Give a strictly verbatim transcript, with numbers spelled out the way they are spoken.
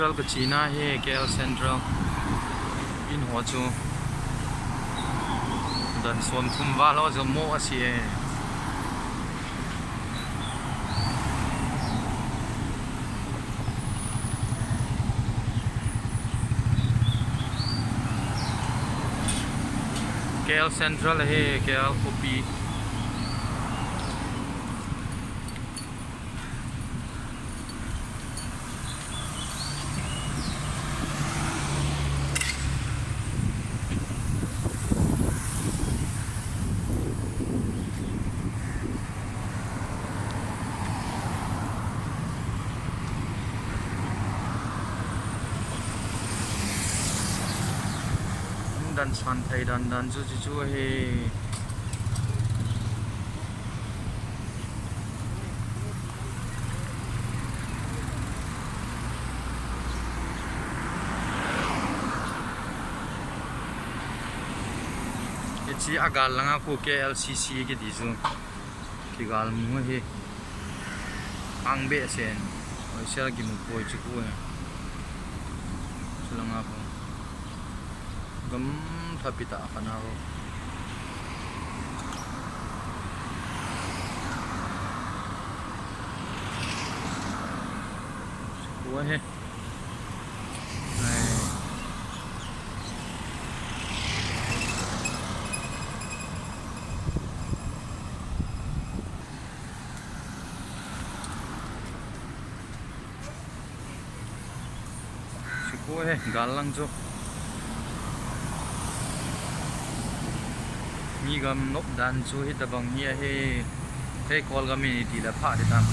Central ka chena hi, K L Central. In ho chu dan som thum val ho jong mo a si e. K L Central hi, K L khopi. Dan san thei dan dan chu chu chu hi. Hiche a gal langa khu K L C C kiti chu. Kigal mu hi. Ang behseh in. Oi, sel kimu poi chu khu hi. Chulanga khu. Gam thapi tah khat na ho. Khu hi. Ai. Sikhu he, gal lang chu. Mi gam nop dan chu hitabang hi ahi. Hei Kolgam in iti le pha di tam.